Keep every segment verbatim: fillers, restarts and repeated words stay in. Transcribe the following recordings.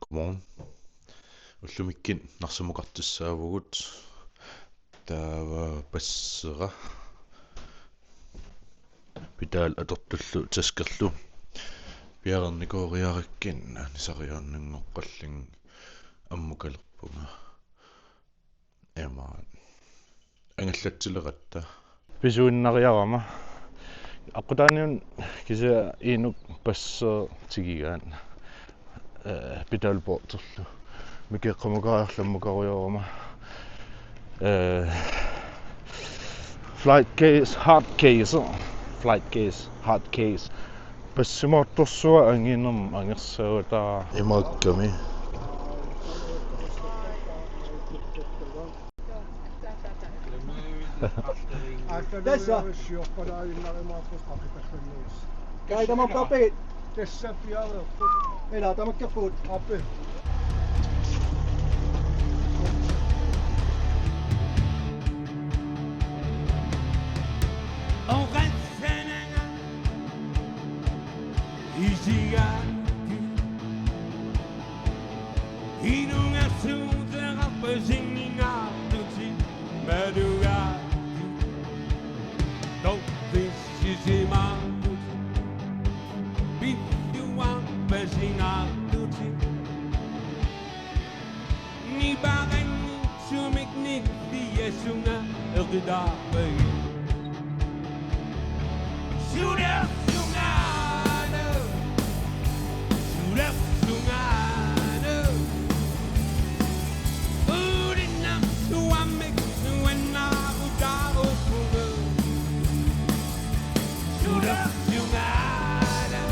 Morgen. Ullumikkut Narsamukartussaavugut. Taava bassera. Pedal atortullu taskerlu. Piareernikooriarakkit anisariaannanngoqqallunga ammukalerpunga. Imaat. Angallatsileratta. Pisuinnariarama. Aqqutaaniuna kisianni Inuk bassi tigigaat. Eh, pedalboarderlu. Mikeqqamukariarlu ammukarujoorama. Eh, flight case, hard case. Flight case, hard case. Bassimoortorsuaq anginermut angersaavara. Imaakkami. Tassa. Kai, tamakkerpit? Tassa piareerput. Ila, tamakkerput. Ape. Isigaanni. Inungassuu teqarpa sinningaartutit malugaattutit. Toqqissisimaartutit. Pittuarpa singaartutit. Nipaganngitsumik nilliasunga eqitaarpagit. Sulersungaana, sulersungaana. Uulinnarsuarmik nuannaarutaaruppunga. Sulersungaana.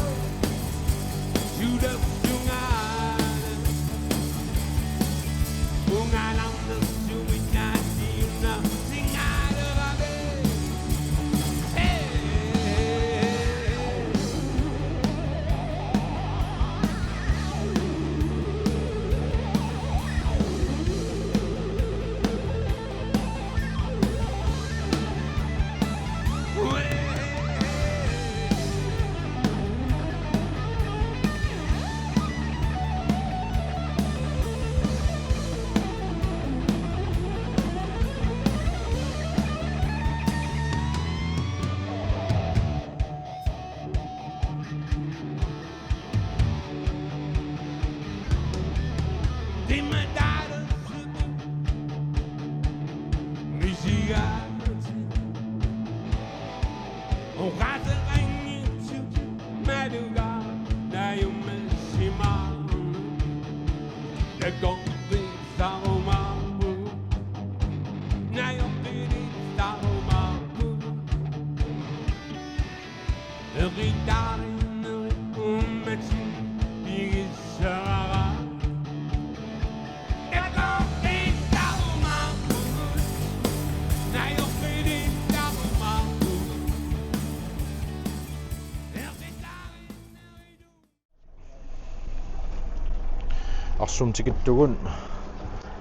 Arsum tikittugut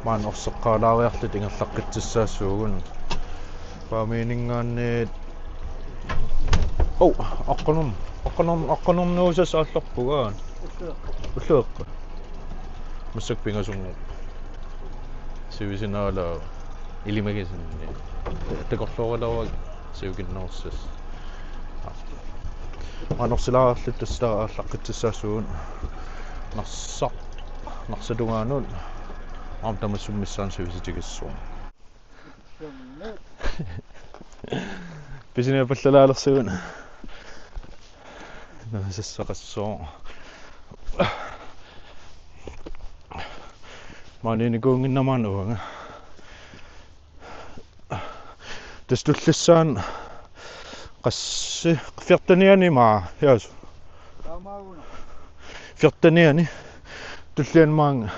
maani orseqqaalaariarluta ingerlaqqitsissaassaagut. Paamiuninngaanniit. Oh, aqqanern-, aqqanern-, aqqanernuusassaq aallarpunga. Ullueqqu. Massakkut pingasunngorpoq. Sivisinaala ilimagisinni. Takorlooralaaruk sivikinnerussasoq. Maani orsilaariarluta tassa aallaqqitsissaassaagut. Narsaq, Narsap tungaanut. Aamma tamassi missaani sivisutigissasoq. Pisiniapallalaalersugut. Nasassaqassooq. Maaniinnikuunnginnama uanga. Tassa tullissaani qassi, fjorteniani maa, jaasu. Fjorteniani tulliani maanga,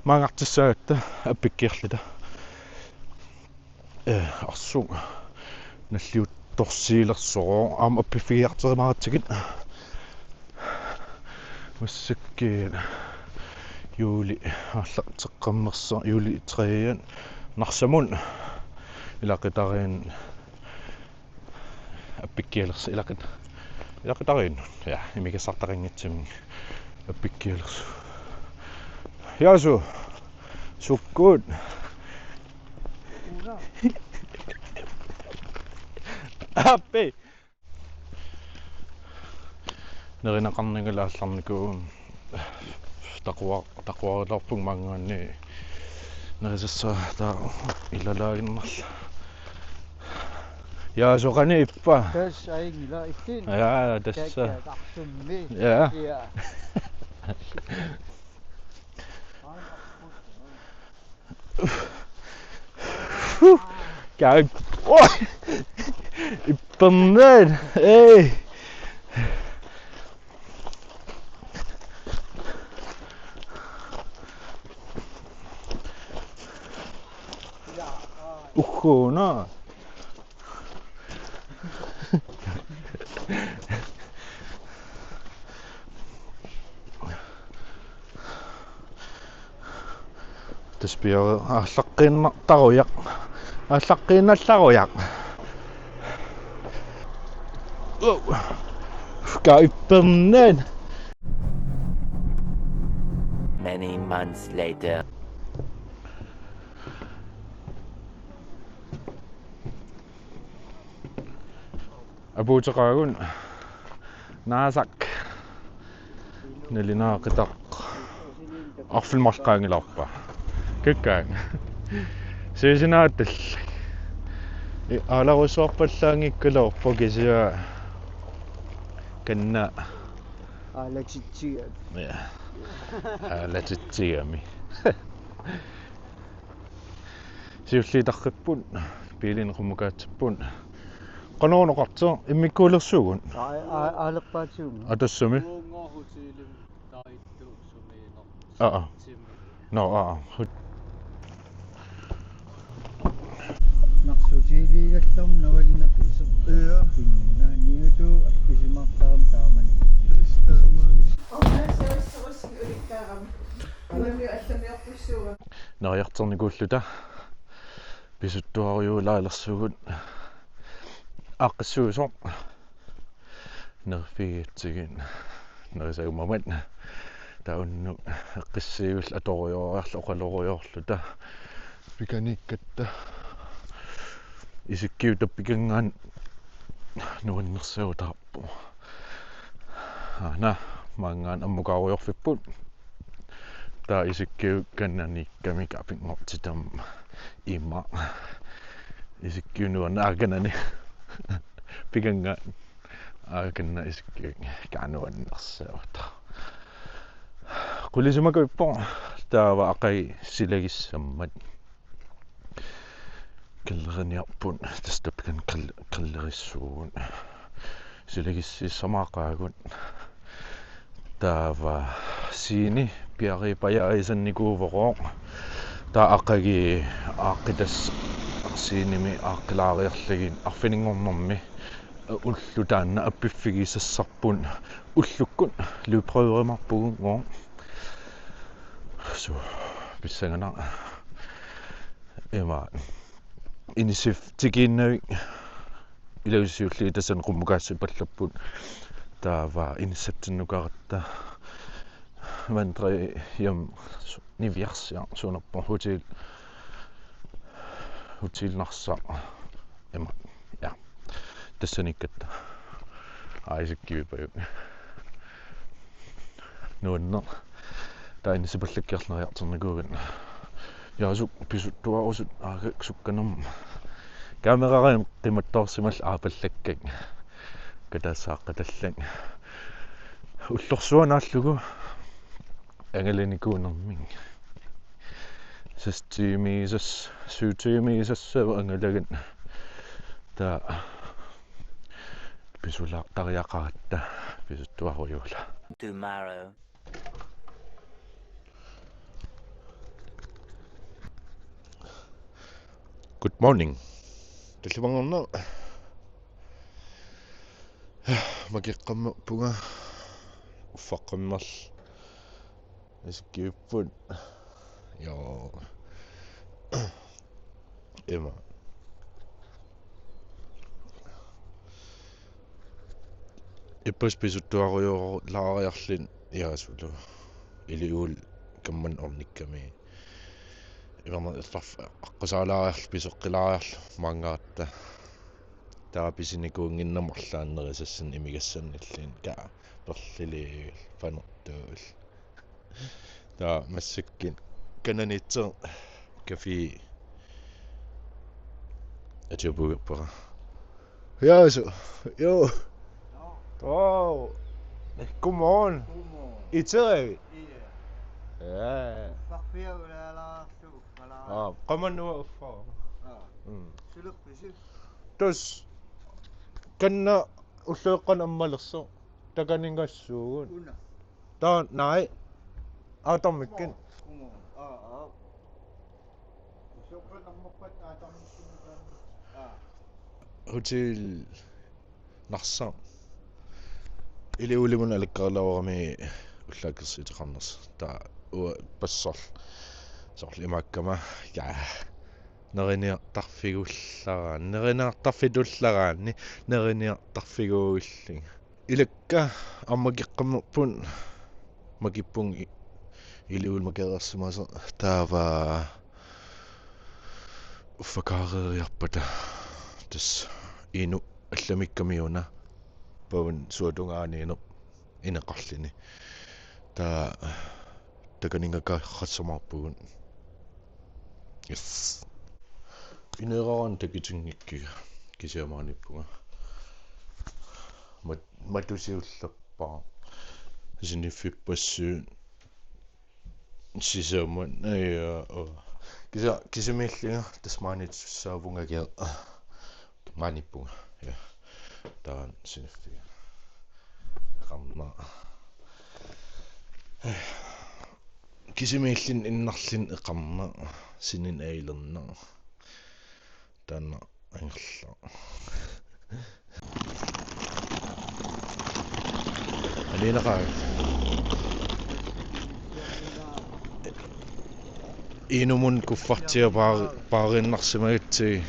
maangartissaagatta appikkiarluta. Eh, arsuk nalliuttorsiilersoq aamma appiffigiartorumaratsigit. Massakkut juuli aallarteqqammersoq, juuli tredje Narsamut ilaqutariinnut appikkialersoq, ilaqut-, ilaqutariinnut. Ja, immigassartaqanngitsumik appikkialersoq. Piasu. Sukkut. Ape. Nerineqarnikuulluni aallarnikuuvugut. Taqua-, taquarilaarpunga maanngaanniit. Nerisassaa taava ilalaaginnarlugu. Ja, soqani ippa. Tassa ajunngilaq ittunik. Ja, tassa. Kakkaak arsummi. Ja. Ja. Kai. Oi. Ippernaat. Ei. Uhuh, no. Tassa piareerpoq aallaqqinnallarujoq. Aallaqqinnallarujoq. Oh. Kai ippernaat. Many months later. Apuuteqaagut. Naasaq. Nalunaaqutaq. Arfineq-marluk qaangilaarpaa. Kakkaak. Siusinaatallak. I-, aalarussuarpallaanngikkaluarpoq kisianni kanna. Aalatitsiga. Ja. Aalatitsigami. Siulliuteqarpugut, biilinik qummukaatsippugut. Qanoq oqartoq, immikkuulersugut? Aa, aa, aalerpaatsigut. Aa, tassami. Uunngooq hotelimi taittu sumiineq. Aa, aa. Septimi. Nå, aa, aa. Hut-. Narsutiiliigallarmat nuannaqisoq. Ja. Pinna niutu appisimaartarami taamani. Tassa taamani. Neriartornikuulluta pisuttuarujuulaalersugut aaqqissuisoq nerfigigatsigit nerisagummat taava unnuk eqqissiivik atorujoriarluta oqalorujoorluta pikaniikkatta isikkiup tappikanngaanniit nuannersuutaarpoq. Aana maanngaanniit ammukaarujoorfipput. Taava isikkiup kananiikkamik apinngortitami ima. Isikkiup nuanneq aakanani. Pikannga aakanna isikkiup kanani nuannersuutaarpoq. Qulisimakuippoq taava aqagu silagissammat. Grilleriarput, tassa tappikani grill-, grillerissuugut. Silagissiissamaaqaagut. Taava scene piareerpajaasannikuuvoq. Taava aqagu aaqqitassaq scenemi aaqqilaariarlugit arfininngornermi ulloq taanna appiffigisassarput ullukkut lydprøverimaarpugut. Suu, pissanganaq. Ima. Inissif tikiinnavik. Ilagissarsiullugit tassani qummukaassippallapput. Taava inissatsinnukaratta. Vandrehjem su-, niviarsiaq suunarpoq hotel. Hotel Narsaq. Ima. Ja. Tassaniikkatta. Aa, isikkiupajuk. Nuanneq. Taava inissipallakkiarleriartornikuugut. Jaasuk pisuttuarusut aagak sukkanermut. Kamerarium qimattoorsimallugu aapallakkak. Katassaaqqatallak. Ullorsuaq naallugu. Angalanikuunermik. Seks tiimiisas-, syv tiimiisassavoq angalagut. Taava pisulaartariaqaratta pisuttuarujuulaagut. Tomorrow. Good morning. Tallimanngorneq. Makeqqammerpunga. Uffaqqammerlunga. Isikkiupput. Joo. Ima. Ippassaq pisuttuarujoorlaariarlunga Jaasulu. Iliuul kamman ornikkami. Iverna ertarf aqqusaalaariarlu pisoqqilaariarlu maanngaratta. Taava pisinikuunnginnama arlaannerisassannik imigassannilluunniit kaa perlili fanertuul. Taava massakkut kananiitseq café atiupugerpara. Ja, så. Jo. Wow. Godmorgen. Godmorgen. I Terøy? Ja. Ja. Farfia ulala su. Ah, qamanua uffa. Ah. Mm. Sulerpisi? Tus kanna ullueqqan ammalersoq. Takaninngassuugut. Una. Taa, nej. Aatarmikkut. Godmorgen. Ah, ah. Hotel Narsaq. Iliuulimut alakkarluarami ullaakkut iteqarnersoq. Taa uanga passorl. Soorlu imaakkama. Ja. Neriniartarfiguullaraanni. Neriniartarfituullaraanni. Neriniartarfiguullunga. Ilakka aamma makippunga i-, iliuulimakeersimasoq taava uffakaareeriarpata tassa inuk allamikkamiuna pavan suatungaaniineq ineqarluni. Taava takaninngakarsimaarpugut. Yes. Ineeraraan takutinngikkiga kisianni maaniippunga. Mat-, matusiullerpara. Siniffippassuit sisamat. Aja, oo. Kisa-, kisimiillunga tassa maaniittussaavunga kia. Maaniippunga. Ja. Taanna siniffiga. Eqarna. Kisimiilluni innarluni eqarna, sinini ailernaq. Taanna angerlaq. Aliinaqaaq. Inummut kuffertia paar-, paariinnarsimagatsigit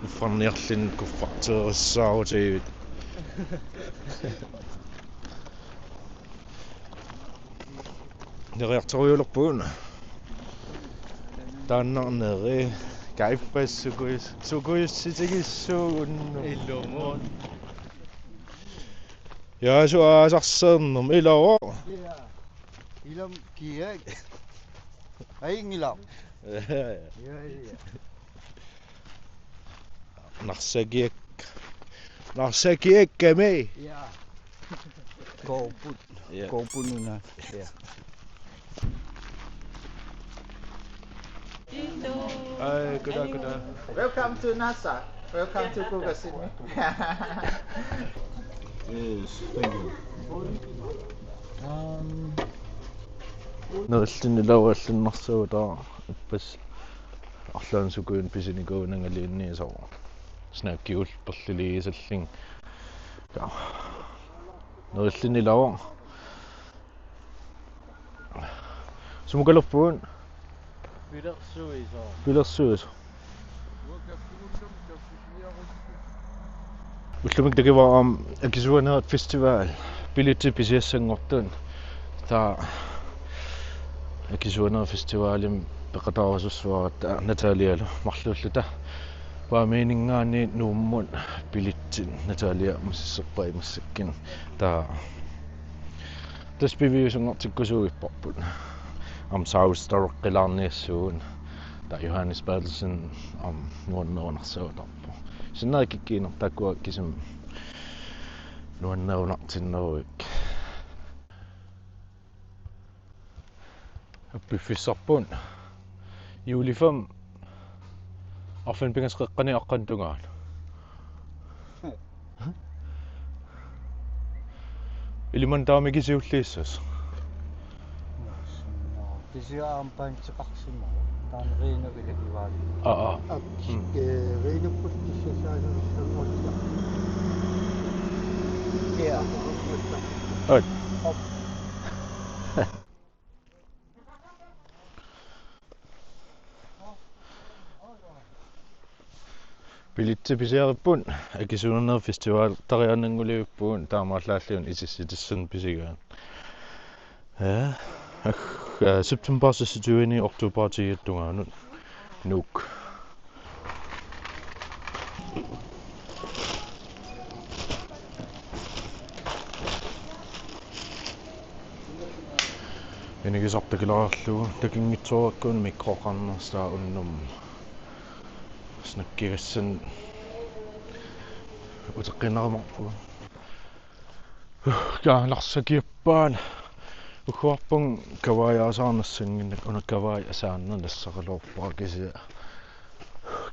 uffarniarluni kufferteerissaarutigipput. Neriartorujulerpugut. Taanna neri kaippas sukujus-, sukujussutigissuugut. Ilumut. Ja, su aasarseernermi ilavoq. Ja. Ilami kiak. Ajunngilaq. Ja, ja. Narsaq kiak. Narsaq kiakkami. Ja. Kooput. Ja. Kooput una. Ja. Ai, goddag, goddag. Welcome to Narsaq. Welcome to Kuka Sydney. Yes, thank you. Um, nerilluni ilavoq allannarsagutta ippassaq arlaannik sukujunik pisinikuunnangaluunniit soorlu snackigullu perliliisallunga. Ja. Nerilluni ilavoq. Sumukalerpugut? Pilersuisoq. Pilersuisoq. Ullumikkut takuara aamma Akisuunerit Festival. Billetsit pisiassanngortut. Taava Akisuunerit Festivalimi peqataarusussuaratta Natalialu marluulluta. Paamiuninngaanniit Nuummut billetsit Natalia misissorpai massakkut. Taava tassa piviusunngortikkusuugippavut. Aamma South Star-eqqilaarniassuugut. Taava Johannes Berthelsen aamma nuannerunarsaguttarpoq. Sinneri kikkuinnartut taakkua kisimi nuannerunartinneruit. Appiffissarput. Juuli fem. Arfineq-pingasut qeqqani aqqaneq-tungaanut. Ilimanni taama kisiulliussasoq. Kisianni aamma paanteqarsimavoq. Taanna Riinu ilagivaat. Aa, aa. Ap-, Mm. Eh, Riinupput kissassaassanngorluta. Ja. Oi. Op. Billetsit pisiaripput, Akisuunerit Festivaltariaannanngorlivippugut, taamaallaat ulluni itissitissat pisigaat. Ja. Ag-, øh, september seksogtyve oktober ti tungaanut. Nuuk. Inigisartakulaarlugu takinngitsoorikkuun mikroqarnersaa unnum snakkigassan uteqqinnerumarpugut. Kaa, Narsaq kiappaat. Ukkuarpunga kavaajasaarnassanginnak, una kavaajasaaneq nassaqaloorpara kisianni.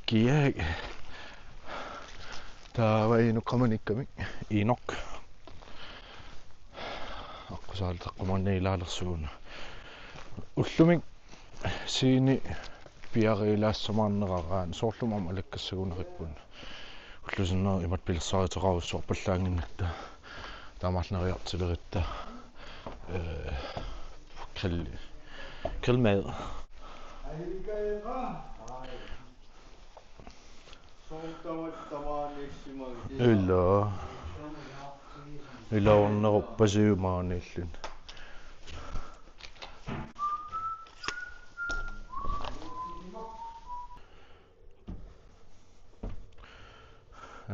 Kiaak. Taava inuqqamanikkami Inuk. Aqqusaaleqqumaanna ilaalersuuna. Ullumi siini piareersimaarneraraanni soorlumi aamma alakkassagunarippunga. Ullusinnaasoq imatut pilersaaruteqarussoorpallaannginnatta. Taamaalleriartilerutta. Øh, grill. Grillmad. Ila. Ila orneruppasiumaaniillin.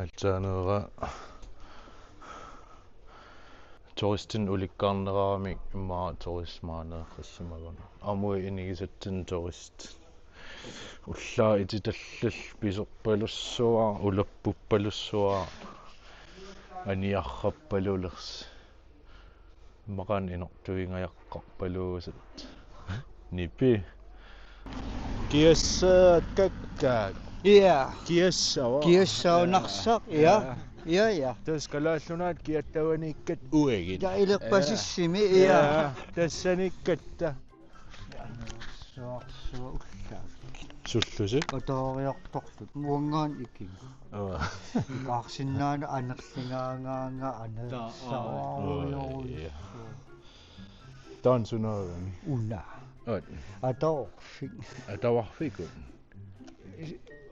Altaanera turistinik ulikkaarneramik immaqa turismaaneeqqissimaguna. Aamma inigisatsinnik turist. Ullaaq ititallallu pisorpalussuaq, ulappuppalussuaq, aniarrappalulersi. Immaqaana inortuingajaqqarpaluusat. Nipi. Kiassaakkakkak. Ja. Kiassava. Kiassava Narsaq, ja. Ja. Ja, ja. Tassa Kalaallit Nunaat kiattavaniikkatta uagut. Ja, ilerpasissimi, ja. Ja, tassaniikkatta. Suarsuaq ullaaq. Sullusi? Ataariartortut. Muangaan ikinga. Aa. Ikaarsinnaaneq anerligaangaanga anersaarujorujussuu. Oi, ja. Taanna sunaagami? Una. Oi. Ataarfik. Ataarfikut.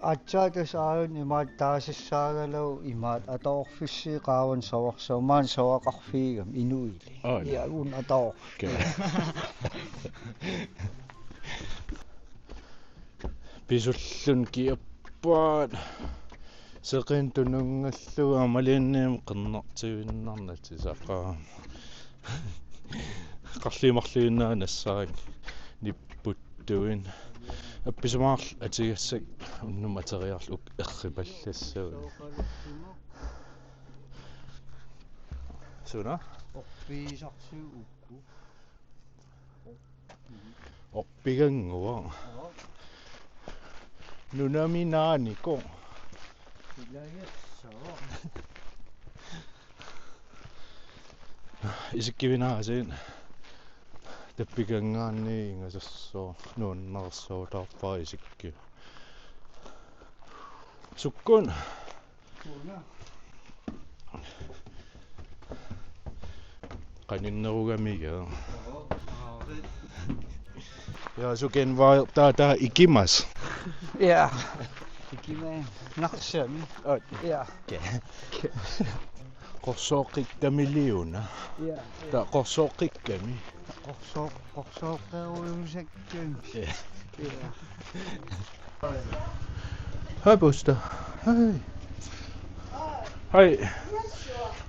Aatsaat tassa aajuna imaattoq taasissaagaluarlugu imaattoq ataarfissi qaavanut savarsuuvoq, maani savaqarfigigami inuili. Aana. Ja, una ataarfik. Okay. Pisulluni kiappaat. Seqineq tununngallugu aamma malinnim qernertivinnarnat tisaqaa. Qarliit marluinnaat nassaakka nipputtuinnaq. Appisimaarluni atugassakka unnuk ateriarlugu erripallassagunik. Suna? Orpiisarsiuk ukku. Orpigannguaq. Nunami naanikoq. Ilagiassava. Isikkivinngaasiit tappikanngaanniit ingasassooq nuannersuutaarpara isikki. Sukkun. Qaninnerugamiga. Ja, sukkun var der, der ikimas. Ja. Ikimas. Narsami. Oi. Ja. Okay. Qorsooqqikkamiliuna. Ja. Taava qorsooqqikkami. Qorsooq-, qorsooqqerujusakkami. Ja. Ja. Hej, Buster. Hej. Hej.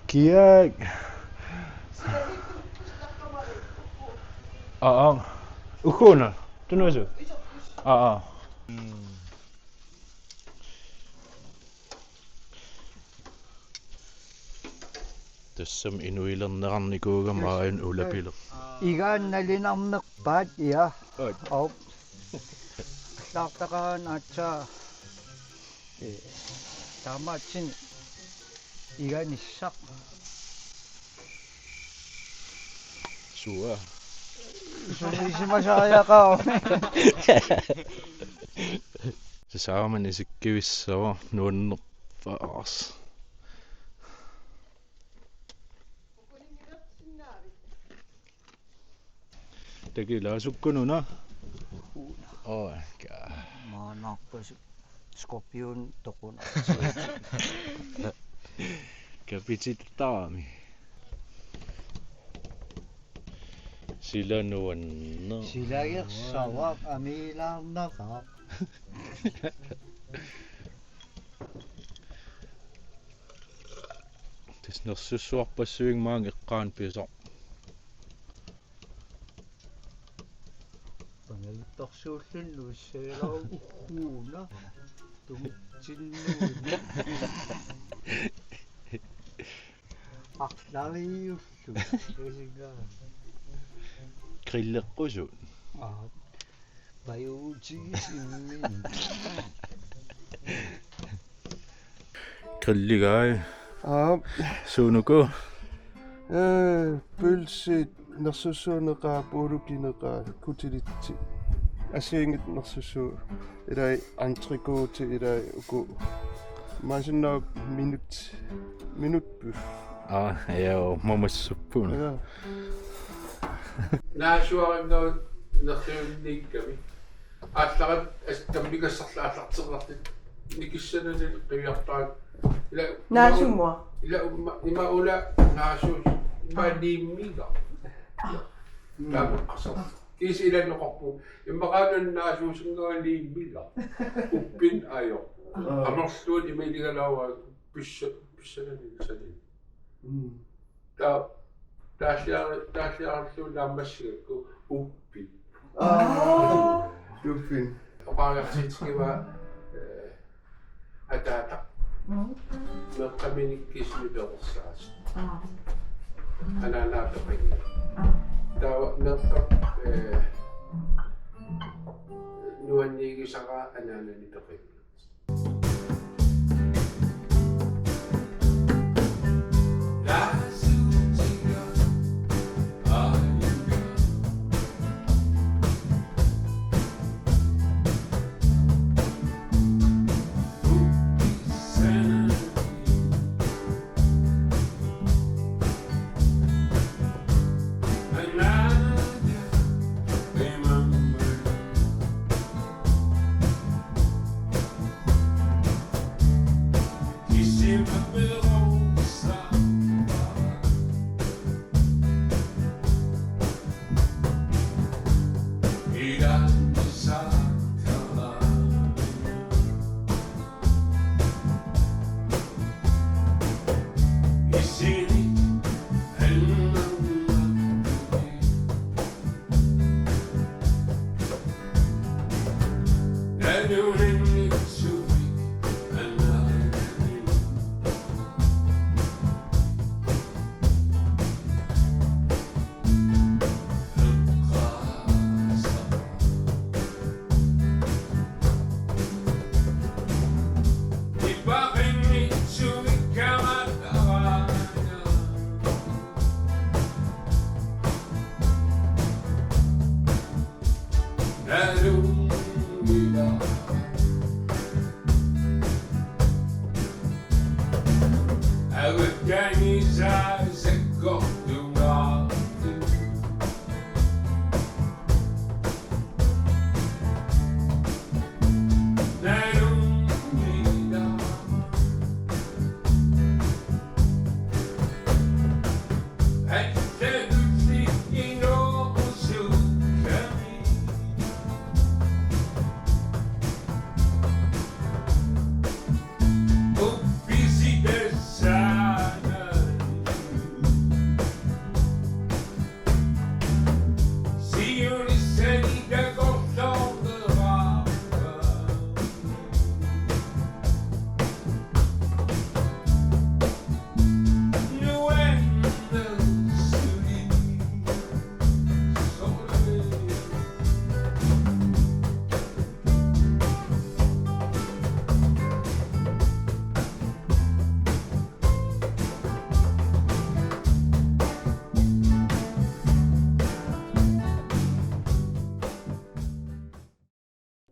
Kiaak. Aa, aa. Ukuna. Tunuasu. Aa, aa. Tassami inuilerneqarnikuugama aajuna ulapileq. Igaannalinarnerpaat, ja. Oi. Au. Allaartaqaanga aatsaat. Ee, taamaattumik iganissaq. Sua. Sua isimasariaqarami. Sisaaman isikkivissava nuannerpaas. Takulaasukkununa. Oi, ka. Maannaarpasuk skorpion toqunartoq. Kapitittarami. Sila nuanneq. Silagersaaq amiilaarnaqaaq. Tassa nersussuarpassuit maanga eqqaanut pisoq. Panalittarsuullun nuissagalugu uuna. Tumitsinnuuna. Arlariullu. Usinga. Grilleqqusut. Aa. Pajuutigisimmin. Grilligai. Aa. Suunuku. Ee, pølsit, nersussuuneqaaq, puulukineqaaq, kutilitti. Assigiinngitsut nersussuuneq. Ilai entrecôte, ilai uku. Masinnaap minut, minutbøf. Aa, ja, mamassuppun. Ja. Naasuarinngaanniit nerriunniikkami. Aallarit as-, tammikassarlu aallartereertut nikissanani qiviarpaat. Ila Naasumua. Ila umma-, ima una naasuus, ima Aa. Liimmiga. Aa. Taamaqqasar. Kiisa ilanneqarpoq. Immaqaana naasuusinngaa Liimmiga. Uppin ajo. Aa. Amerluut ima iligalaavaa pissa-, pissanani sani. Mm. Ta-, taalliar-, taalliarlugu naammassigakku Uppi. Aa. Uppi. Oqariartitsigiva, eh, ataataq. Mm. Meeqqaminik kisimi peqersaas. Aa. Anaanaa peqinngilaq. Aa. Taava meeqqap, eh, nuanniigisaraa anaanani peqinngilaq.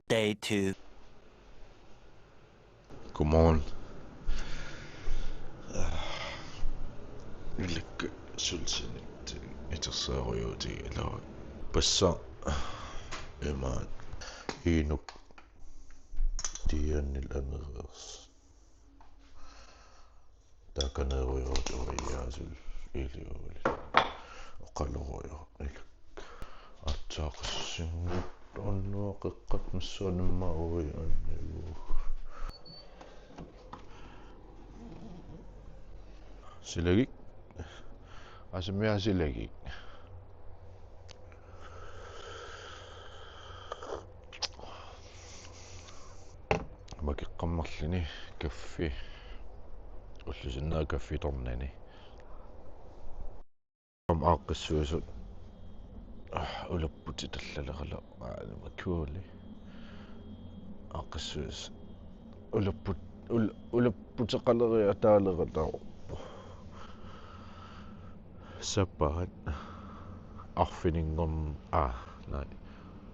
Day two. Godmorgen. Ilakka sulsinit itersaarujuuti ilaa. Passa imaat Inuk Dianil anereersoq. Taakaneerujoortoq uiaasut iliuuli. Oqalorujoortoq ilakka. Aatsaaqassinngortoq unnuaq eqqaat massaanumma ui annigu. Silagik. Asamiaa silagik. Makeqqammerluni kaffi. Ullup sinnerani kaffitornani. Aamma aaqqissuisut. Ah, ulapputit allaleralugit. Aa, makuli. Aaqqissuisut. Ulapput-, ul-, ulapputeqaleriartut ataaleqataa. Sapaat. Arfininngorn-, aa, nej.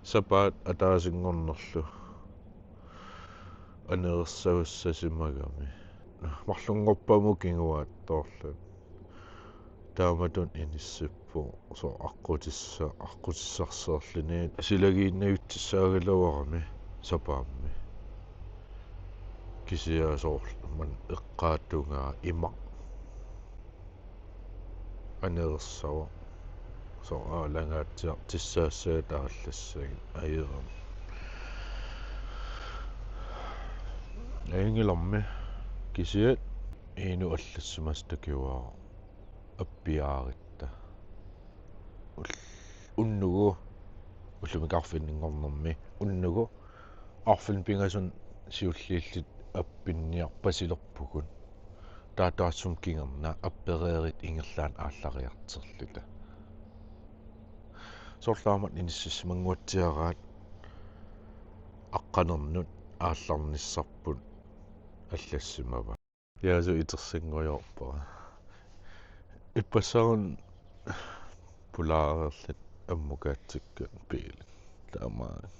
Sapaat ataasinngornerlu. Anersagussasimagami. Marlunngorpamut kinguaattoorluni. Taamatut inissippoq soorlu aqqutissa-, aqqutissarsiorluni. Silagiinnajutsissaagaluarami sapaammi. Kisianni soorlu maanna eqqaatungaa imaq. Anersagaq. Soorlu aalangaatsiartussaassagatta aallassagit ajerami. Ajunngilami kisianni inuk allassimasut takuara appiaaritta. Ul-, unnugu ullumi arfininngornermi unnugu arfineq-pingasunut siulliulluta appinniarpasilerpugut. Taava taassuma kingorna appereeruta ingerlaannaq aallariartorluta. Soorlu aamma inississimannguatsiaraat aqqanernut aallarnissarput allassimavaat. Jaasu itersinngorpara. Ippassaq pulaareerluta ammukaatsikkut biili. Taamaammat.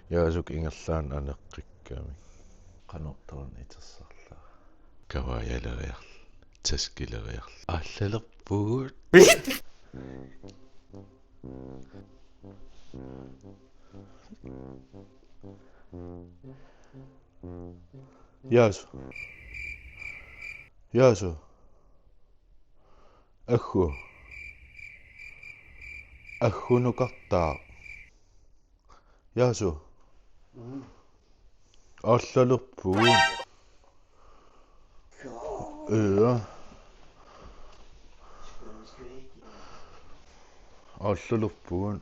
Jaasukka ingerlaannaq aneqqikkami. Qanortoq itersarlara. Kavaajaleriarluta. Taskileriarluta. Aallalerpugut. Jaasu. Jaasu. Aggu. Aggunukartaaq. Jaasu. Aallalerpugut. Ija. Aallalerpugut.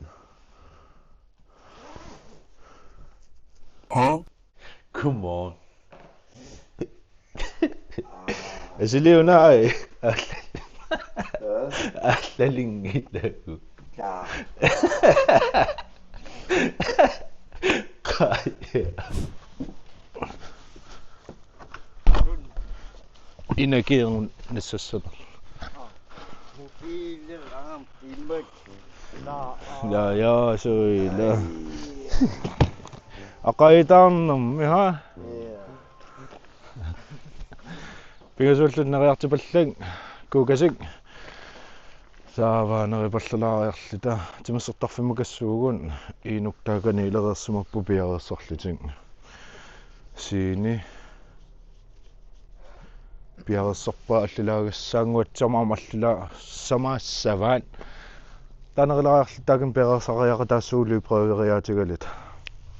Huh? Come on. Asiliuna ai. Aallalinngilaq. Jaa. Qaa. Inakiinnaq nassassanerlu. Mobiilerami immaqa. Jaa, jaa, suu ila. Aqaitaarnermi, ha? Pingasullunneriartipallak kuukasik. Saavaaneri pallalaariarluta timersortarfimmukassaagut inuk taakaniilereersimapput piareersarlutik. Siini piareersarpaa allilaagassaannguatsiarmat aamma allilaassamaassavat. Taanerilariarluta taakani piareersariaqataassuugut prøveriaatigaluta.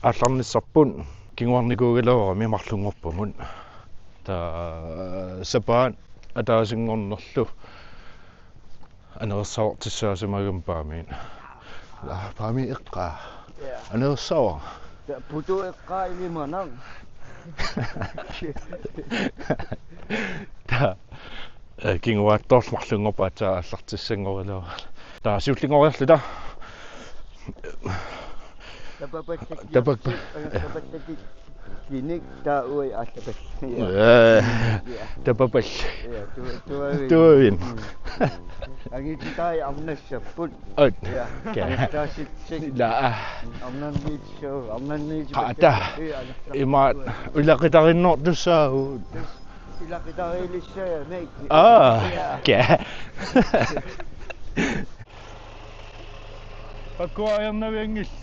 Aallarnissarput kinguarnikuugaluarami marlunngorpamut. Taava sapaat ataasinngornerlu anersartissaasimagami Paamiit. Laa, Paamiit eqqaa. Ja. Anersarpara. Ja, putu eqqaa ilimanaq. Taava, eh, kinguaattoorlu marlunngorpat aatsaat aallartissanngoriluarluta. Taava siullinngoriarluta. Tapapallak. Tapappa-, tapallatik. Kinik taava uagut aallappallat. Ja. Eh, ja. Tapapallak. Ja, tu-, tuaviin. Tuaviin. Mm. Angitai arnassapput. Oi. Ja. Okay. Taasitsi. Laa. Arnanniitsu, arnanniitsu. Qaata. Ja, arnassapput. Imaat ulaqitarinnortussaagut. Ulaqitariilissaamik. Aa. Ja. Okay. Pakkuajarnavianngillat.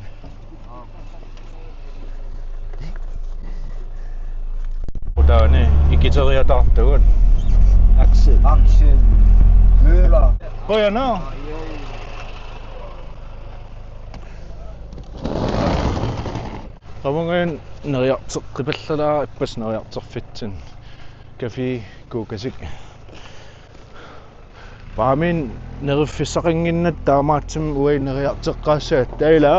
Utaani ikiteriataartugut. Axel. Axel Møller. Qujanaq. Qamungan neriarteqqipallalaaq ippassaq neriartorfitsinni. Café Kuukasik. Paaminik neriffissaqannginnatta taamaattumik uagut neriarteqqaassavat taila.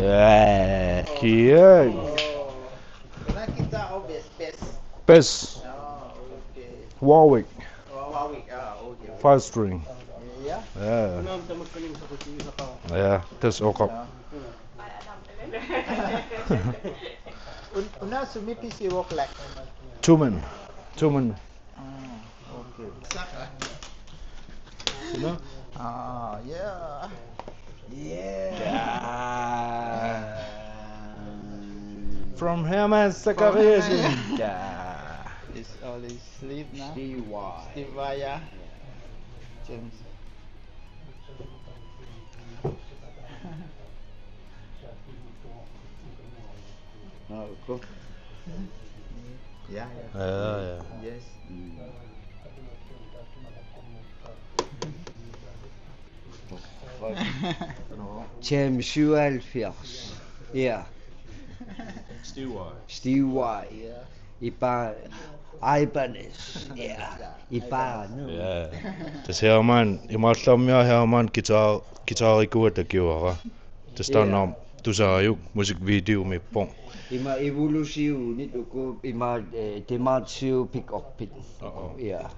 Joo. Kia. Kena kita o bes, bes. Bes. Ah, okay. Warwick. Oh, Warwick. Ah, okay. Five string. Yeah. Yeah. Yeah, that's okay. Yeah. Un-, una sumi pisi work like. Tumen. Tumen. Ah, okay. Saka. You know? Ah, yeah. Yeah. From Herman Zachariasen. From Herman. Yeah. It's only sleep now. Steve Y. Steve Y, yeah. James. Ah, cool. Yeah, yeah. Yeah, yeah. Yes. Mm. James syvoghalvfjerds. Ja. Steve Y. Steve Y. Ja. Ipa-, Ibanez. Ja. Ibanez. Ja. Tassa Herman, imaallaammiaa Herman guitar-, guitarikua takiuara. Tassa taanna tusaajuk musikvideomiippoq. Ima Evolutionit uku ima, eh, Demartio pick-upit. Oo. Ja.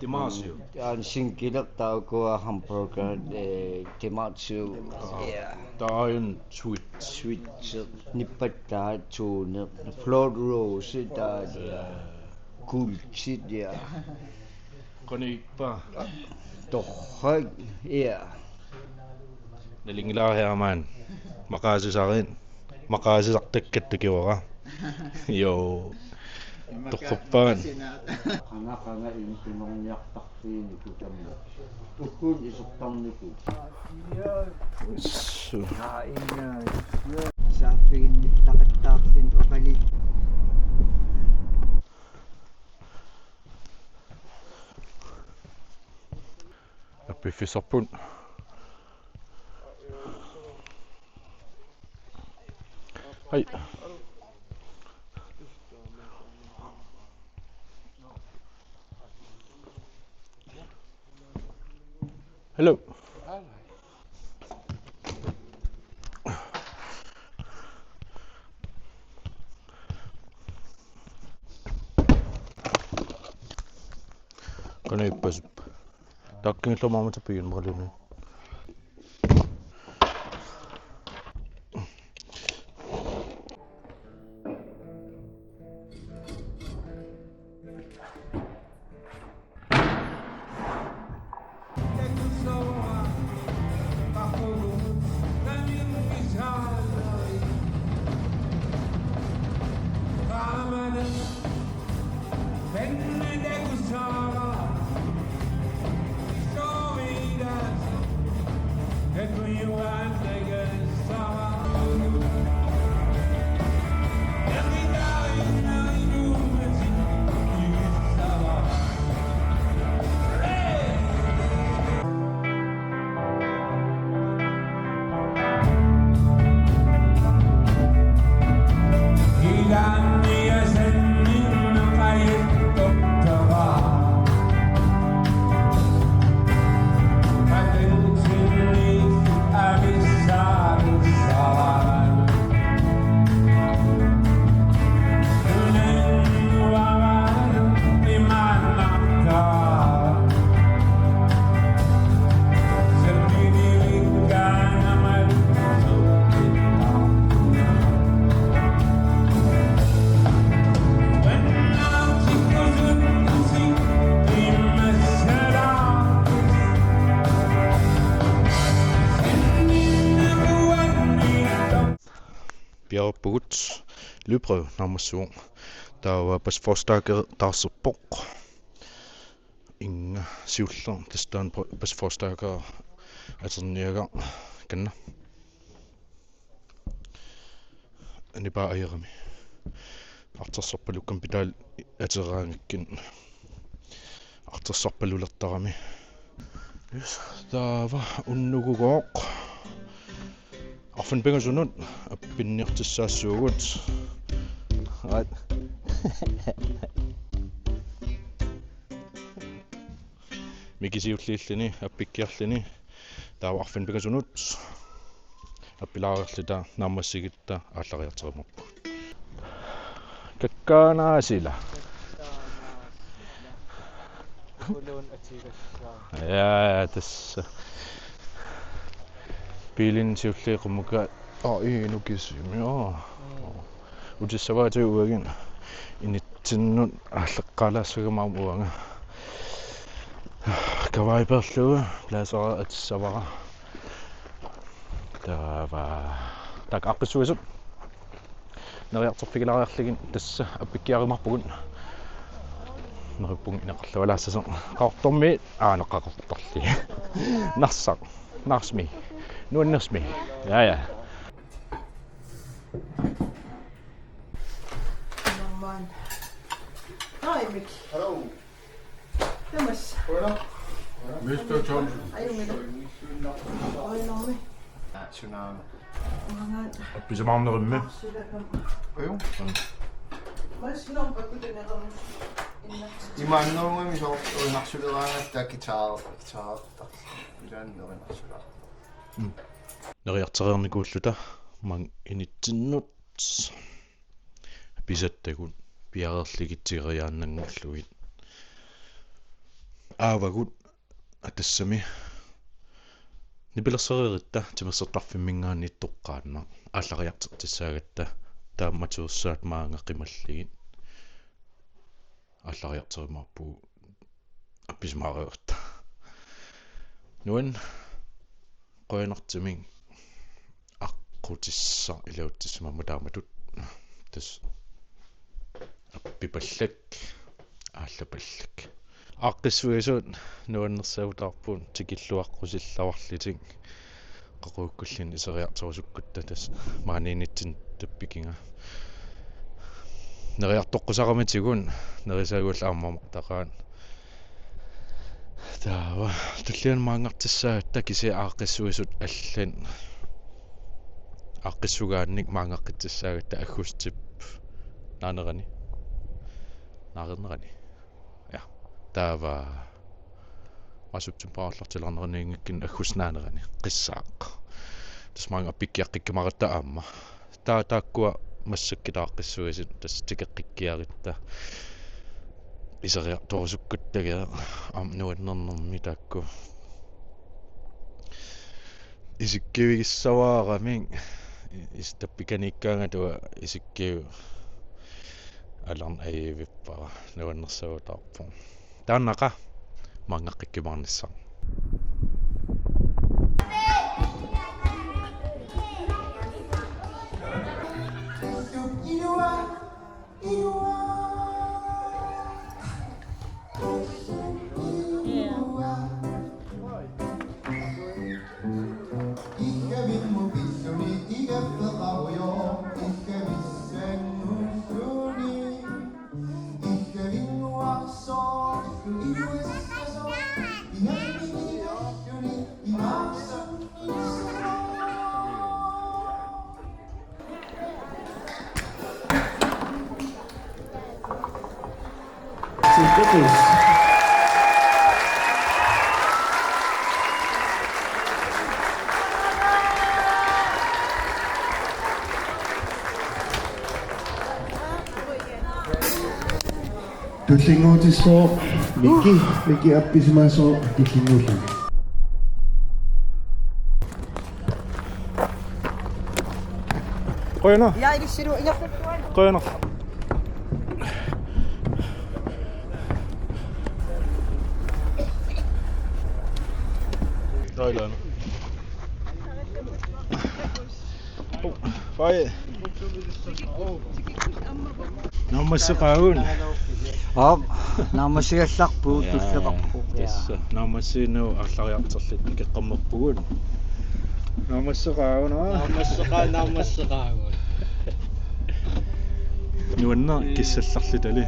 Demartio. Taanna singilertaa ukua Hamburger, eh, Demartio. Oo. Ja. Taava switch. Switch. Nippattaat tuuneq. Float Rose taava. Ja. Kultit, ja. Qanoq ippa? Torrak, ja. Nalunngilara Herman. Maqaasisarit. Maqaasisartakkat takiuara. Joo. Torrappaat. Qanga, qanga, inuunerniartarfiini kutama. Ukkut isertarniku. Su. Saaffiginnittaqattaarluni oqaluttut. Appiffissarput. Hej. Hello. Qanoq ippa? Takkingilluarmata piimaluunniit. Piareerpugut lydprøve naammassivoq. Taava basforstærkeri taarserpoq. Inga siulleq tassa taanna basforstærkeri atorniagaq kanna. Nipaa ajerami. Artorsorpalukkami pedali atereraangakkit. Artorsorpalulertarami. Yes, taava unnukugooq. Arfineq-pingasunut appinniartussaassaagut. Right. Miki siulliulluni, appikkiarluni. Taava arfineq-pingasunut appilaariarluta naammassigutta aallariartorumaarpugut. Kakkaannaasila. Ja, tassa. Biilini siulliit qummukka. Aa, ii, nukisimi, aa. Utissavaatigut uagut. Initsinnut aallaqqaalaassagama aamma uanga. Kavaajut peerlugu, blæseri atissavara. Taava. Taakku aaqqissuisut. Neriartorfigilaariarlugit tassa appikkiarumaarpugut. Neriuppunga ineqarlualaassasoq. Qaqortormiit, aa, Qaqortorli. Narsaq. Narsami. Nuannersami. Ja, ja. Norman. Hej, Mik. Hallo. Thomas. Qujanaq. Mister Johnson. Ajunngilaq. Qujanarmi. Sunaana. Uangaana. Appisimaarnerimmi. Arsulakam. Aju. Mas norm pakkutunerami. Imaannerugami soorlu uinarsuleraangatta guitar, guitarertarlugu. Ilaanni uinarsulaa. Mm. Neriartoreernikuulluta maanga initsinnut. Pisattagut piareerlugit tigoriaannanngorlugit. Aavagut, aa, tassami. Nipilersereeritta timersortarfimminngaanniit toqqaannaq aallariartortussaagatta, taamatuussaat maanga qimallugit aallariartorumaarpugut appisimaareeritta. Nuann-, qujanartumik aqqutissaq iluatsissimammata taamatut. Tassa appipallak, aallapallak. Aaqqissuisut nuannersuutaarput tikilluaqqusillavarlutik. Qaqugukkulluunniit iseriartorusukkutta tassa maani initsinnut tappikiga. Neriartoqqusaramitigut, nerisagullu aamma martaqaat. Taava, tulliani maanngartussaagatta kisianni aaqqissuisut allat. Aaqqissugaannik maanngaqqittussaagatta aggustip naanerani. Naareernerani. Ja. Taava. Massutsin paarlartilaarneraniinngikkin aggustip naanerani. Qissaaq. Tassa maanga appikkiaqqikkumaaratta aamma. Taa-, taakkua massakkut aaqqissuisut tassa tikeqqikkiarutta. Iseriartorusukkuttagaa aamma nuannernermi taakku. Isikkivigissavarami is-, tappikaniikkaangatta isikkiu alarn aivip para nuannersuutaarpoq. Taannaqa maanngaqqikkumaarnissaq. Tullinnguutissooq Miki, Miki appisimaasoq tullinnguulluni. Qujanaq. Ja, det ser du. Ja. Qujanaq. Dejligt. Hej. Naammasseqaagut. Aap, naammassigallarpugut. Ja, tulleqarpoq. Ja. Tassa, naammassiinnaq aallariartorluta ikeqqammerpugut. Naammasseqaagut, aa? Naammasseqaa-, naammasseqaagut. Nuanneq kissallarlutali.